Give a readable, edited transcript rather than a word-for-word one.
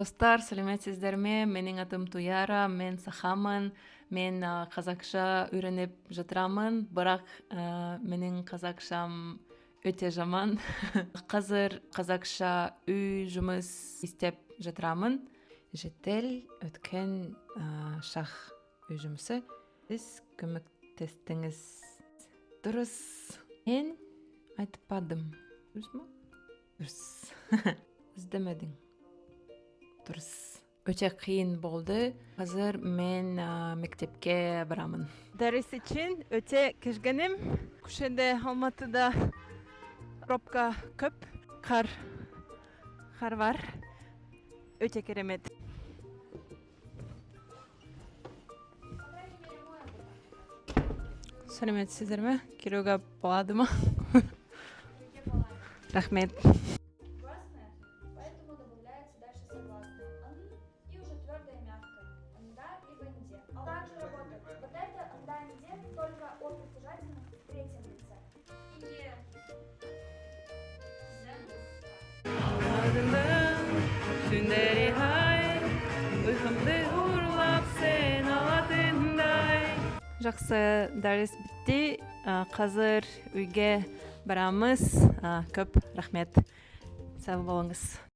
Достар, сәлеметсіздер ме? Менің атым Туяра, мен сахамын, мен қазақша үйреніп жатырамын, бірақ менің қазақшам өте жаман. Қазір қазақша үй жұмыс істеп жатырамын. Жедел өткен шақ үй жұмысы. Сіз көмектестіңіз. Дұрыс. Мен айтпадым. Дұрыс ма? Дұрыс. Іздемедің. Дұрыс. Өте қиын болды. Қазір мен мектепке барамын. Дәріс үшін өте кешігемін. Көшеде Алматыда пробка көп. Қар, қар бар. Өте керемет. Сәлеметсіздер ме? Келуге болады ма? Рахмет. Гласное, поэтому добавляется дальше согласное «н» и уже твердое мягкое «нда» либо «нде». А также работает вот это «нда», «нде» только о притяжательном в третьем лице. И не Ұйқымды ұрлап сен алатындай. Жақсы, дәріс бітті. Қазір үйге барамыз. Көп рахмет. Сау болыңыз.